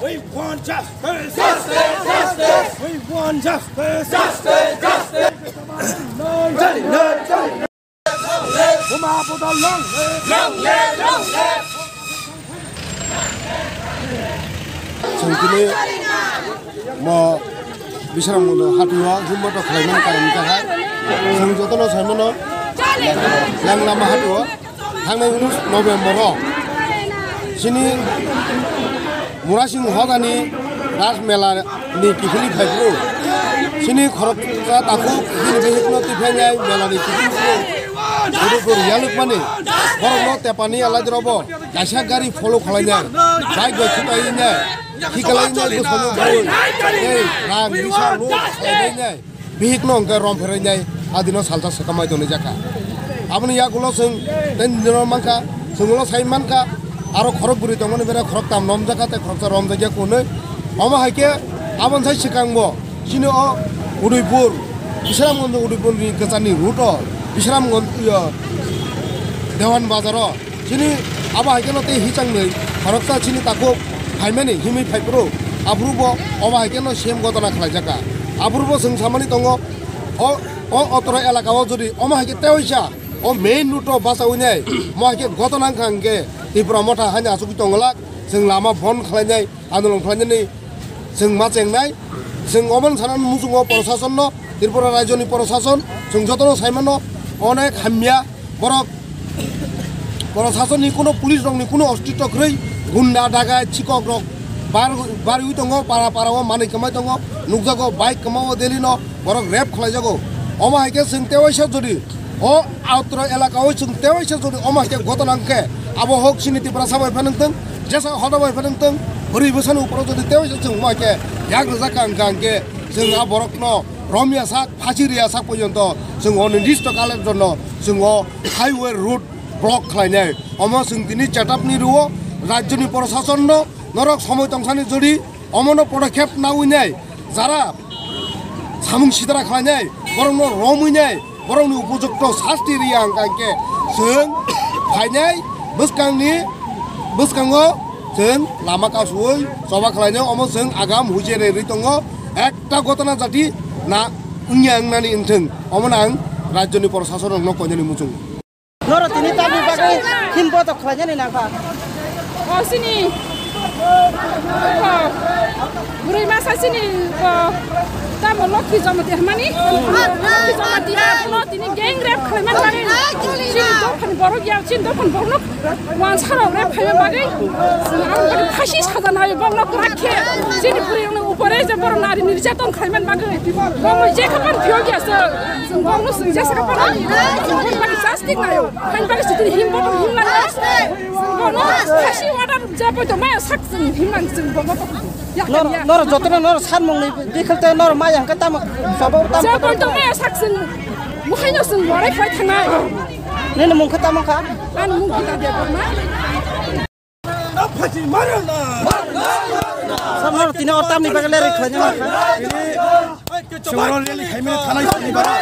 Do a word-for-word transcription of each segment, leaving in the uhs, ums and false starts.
We want justice! Justice! Justice! We want justice! Justice! Justice! Long live! Long live! Long live! Long live! Chwng tini mo Bisramganj hatio himma to khlaimani karon wngkha hai. Chwng jotono saimano Lenglama hatio thangnai unis November o chini Murasing hodani Ras Mela ni kiphilwi phaiphuru chini khoroksa takhuk bini bihikno twi phainai mela ni kiphilwi phuru Udaipur yalwkmani borokno tepani alaidrobo kaisa gari follow khlainai, bike bai khwtainai, khiklainai, bwskango bui tei rang risa loot khlainainai, bihikno hwnkhe rom pherainai, adino salsa swkamai tonwi jakha. Aboni yagulo chwng tei nini mankha, chwng ulo sai mankha, aro khorok bwrwi tongmani bera khorok tam romjakha tei khoroksa romjakya kunwi. Omo hai khe aboni sai swkangbo chini o Udaipur, Bisramganj Udaipur ni kwchani route o, Bisramganj, iyo, Dewan Bazar o, chini abo hai kheno tei hichang nwi khoroksa chini takhuk phaimani himwi phaiphuru, aphuru bo obo hai kheno same gotona khlaijakha. Aphuru bo chwng samani tongo, o, o otro elaka o jodi omo hai khe tewaisa o main route o bachawi nai, mo hai khe gotona wngkha hwnkhe Tipra Motha haino achugwi tonglak, chwng lama bon khlainai, andolon khlainani chwng ma chengnai. Chwng omono sanani muchungo prosasonno, Tripura rajyoni prosason, chwng jotono saimano onek hamya borok. Prosasonni kuno, police rokni kuno ostitto kwrwi, gunda, daga, chikok rok bar, barwi tongo, para para o manwi kwmai tongo, nukjago bike kwmao Delhi no borok rape khlaijago. Omo hai khe chwng tewaisa jodi o Autro elaka o chwng tewaisa jodi omo hai khe gotona wngkhe, abo hok chini Tiprasa bai phanang thung, jesa hoda bai phanang thung, bwrwi bwsani uporo jodi tewaisa chwng omo hai khe yak rwjak kha hwnkha hwnkhe chwng a borokno romya sak, phasi rwya sak porjonto chwng o nirdisto collector no chwng o highway road block khlainai. Omo chwng tini chetapni rwo rajyoni prosasonno, norok somoi tongthani jodi omono podokhep nawi nai, jara samung sitra khlainai, borokno romwi nai, borokni upojukto sasti rwya hwnkha hwnkhe chwng phainai bwskangni, bwskango chwng lama kasuwi choba khlainai, omo chwng agam huicherwi rwi tongo, ekta gotona jati na wngya wngnani wngthung, omono ang rajyoni prosason rokno koinani muchungo. Noro tini tamni bagwi himbo to khlainani nangkha. O sini. O, bwrwi masa sini, o, tamo Lokhi Jamatia hwnmani. Lokhi Jamatia no tini gang rape khlaiman bagwi. Sini dophani borok ya, sini dophani borok no wansarok rape khlaiman bagwi. Ang bagwi phasi saja nai bokno kwrak khe. Sini bwrwi no upore je borok nari nirjaton khlaiman bagwi. Bokno je khapan phiyok ya se. Chwng bokno chwng jesa khe phano. Chwng bokno bagwi justice naio. Hain bagwi chwng him bokno him lai. Chwng bokno phasi order je poito maya sak chwng him lang chwng bokno. Nor, nor jotono nor sanmungni bikhalte nor maya hwnkhe tamo sobo tamo. Je poito maya sak chwng. Muhaino chwng borai khai thangnai. Nini mung khe tamo kha? Ani mung Gita Debbarma. Samar tini o tamni bagwi lerwi khlaina ma kha. Chwngno rally khaimani thanai sini bara.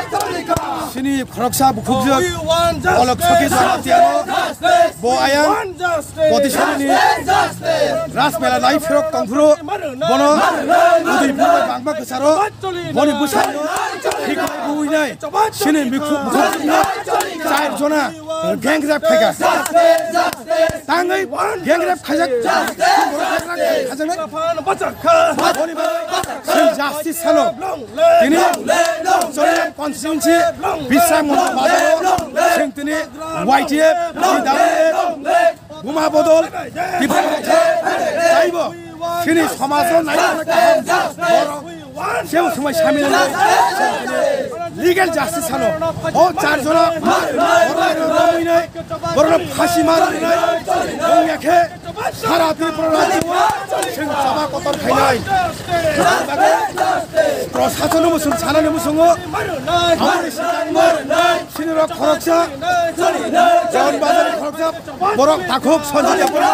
Sini khoroksa bukhukjwk Olok Soki Jamatia no bo ayang Potisani ni Ras Mela nai phirok tongphuru bono Udaipur bai bangma kwcharo boni bwskango thik bai buinai sini mikhu bukhuk char jona gang rape khaika. Tangwi gang rape khaijak. Khajaknai. Boni bagwi chwng justice salo. Tini Choriang constituency Bisramganj bazaro chwng tini Y T F ni W F Buma Bodol Tipra taibo chini somajo nai borok Sebo swmai sami nai. Legal justice sano. O char jona borok no romwi nai, borok no phasi ma rwnai. Wng ya khe sara Tripura rajyo o chwng chaba kotor khainai. Proshasano muchung sanani muchungo. Aboni sikang Sini rok khoroksa, John Bazar khoroksa, borok takhuk Sanjay Yapura,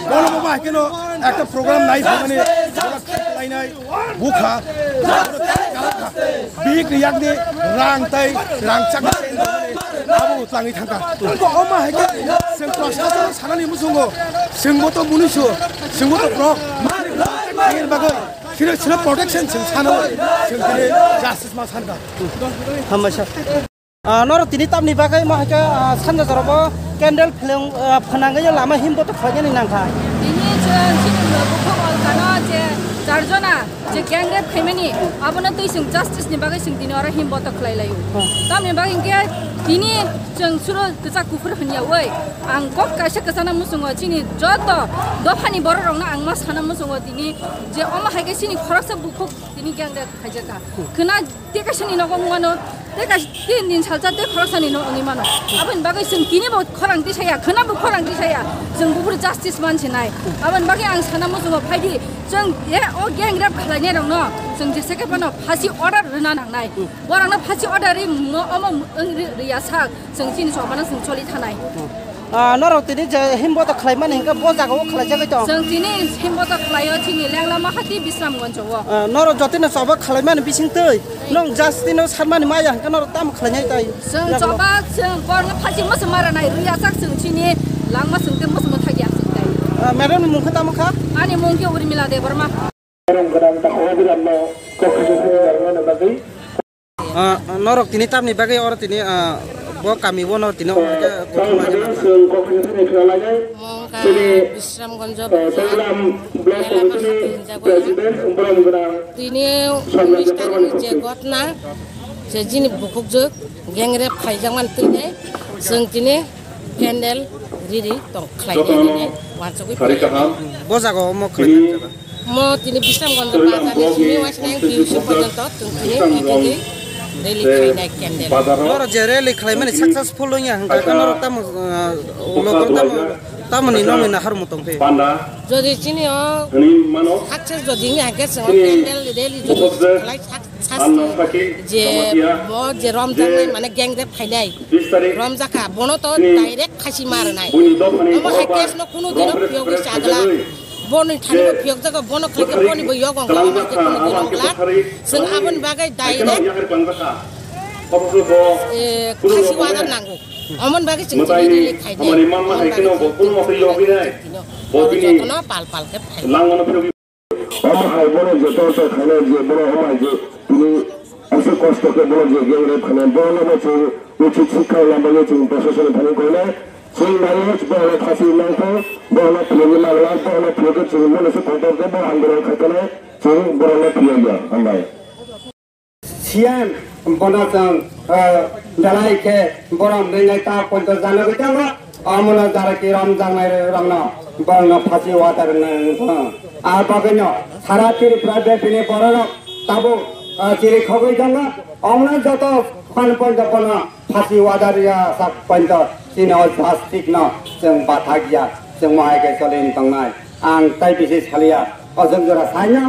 bono bo bahai keno ekta program nai phaimani, borok lainai, bukha, bik ni yakni rang tai rang chak abo tlangwi thangkha. Ko oma hai khe, seng proshasano sanani muchungo, seng moto munisu, seng moto borok, bagwi, sini, sini protection seng sano, seng tini justice ma sankha. Hambaisa. Ah, norok tini tamni bagwi mo hai khe, ah, sanja jora bo candle phleng, ah, phnangwi lama himbo to khlainani nangkha. Tini chwng chini bukhuk alkano je charjona je gang rape khaimani abono twi chwng justice ni bagwi chwng tini oro himbo to khlai laio. Hmm. Tamni bagwi hinkhe tini chwng suro kwchak kuphur hwnyaui ang kok kaisa kwchana muchungo chini joto dophani borok rokno ang ma sana muchungo tini je omo hai khe chini khoroksa bukhuk tini gang rape khaijakha. Khwna Tei kaisani nogo wngmano, tei kaisa tin din salsa tei khoroksani no wngwi mano. Aboni bagwi chwng tini bo khorang tisaya, khwna bo khorang tisaya, chwng buphuru justice mansinai. Aboni bagwi ang sana muchungo phaidi, chwng e o gang rape khlainai rokno chwng jesa khe phano phasi order rwna nangnai. Borokno phasi order ri mo omo wng ri- riya sak, chwng chini chobano chwng choli thanai. Ah, norok tini je himbo to khlaimani hinkhe bo jaga o khlaijagwi tong. Chwng tini himbo to khlaio chini Lengla Mahati Bisramganj o. Ah, norok jotino choba khlaimani bising twi nong just tino sanmani maya hinkhe norok tamo khlainai tai? Chwng choba chwng borno phasi musu mara nai rwi achak chwng chini langma chwng tei musu muthagi achak tai. Ah, madam ni mung khe tamo kha? Ani mung khe Urmila Debbarma. Borok gwnang takhuk Abhiram no kok kisa thani narwkna bagwi. Ah, norok tini tamni bagwi oro tini, ah, bo kami bono tini omo khe kothoma khe nangkha. Mongkha Bisramganj bazar, Mela Mahati hinjak o. Tini unis tarikni je ghotna, je jini bukhukjwk gang rape khaijakmani twi nai, chwng tini candle riri tong khlainai, riri uansugwi. Bo jaga o omo khlainai jaga. Mo tini Bisramganj bazar ni simi waisnai P U C porjonto chwng tini P T K rally khlainai candle. Noro je rally khlaimani successful wngya hwnkha khe norok tamo, ah, ulo khe tamo, tamoni nokni nahar motong khe. Jodi chini o success jodi wngya hwnkhe chwng o candle rally jodi khlai sak-, sasti je mo je romjaknai mane gang rape khainai romjakha bono to direct khasi ma rwnai. Omo hai case no kunu dino phiyogwi chagla. Boni thani bo phiyok jago, bono khlai khe boni bo yogong, omo hai khe boni khe rong glak. Chwng aboni bagwi direct, eh, khasi order nango. Omoni bagwi chwng tini rally khainai. Omoni bagwi chwng tini rally khainai. Oro jotono pal pal khe phainai. Omo hai bono je torture khainai, je bono omo hai je tini aswk kosto khe bono je gang rape khainai, bono bo chwng uchit sikha rwna bagwi chwng proshasoni thani koinai. Chwng naiwi bono phasi nangkha, bono phiyogwi nangla, bono phiyogwi chwng bono se kotor khe bo andolon khai tongnai, chwng bono phiyogya. Hambai. Siyan bono chwng, eh, belai khe borom rinai ta poito janagwi tongo, omono jara ki romjaknai rokno borokno phasi order nang, ah, bagwino sara Tripura bebini bororok tabuk, ah, chiri khogwi tongo, omono joto phan poito bono phasi order ya sak poito chini o justice no chwng bathak ya, chwng mohai khe choli tongnai. Ang tai bisi salia, o jwk jora saino.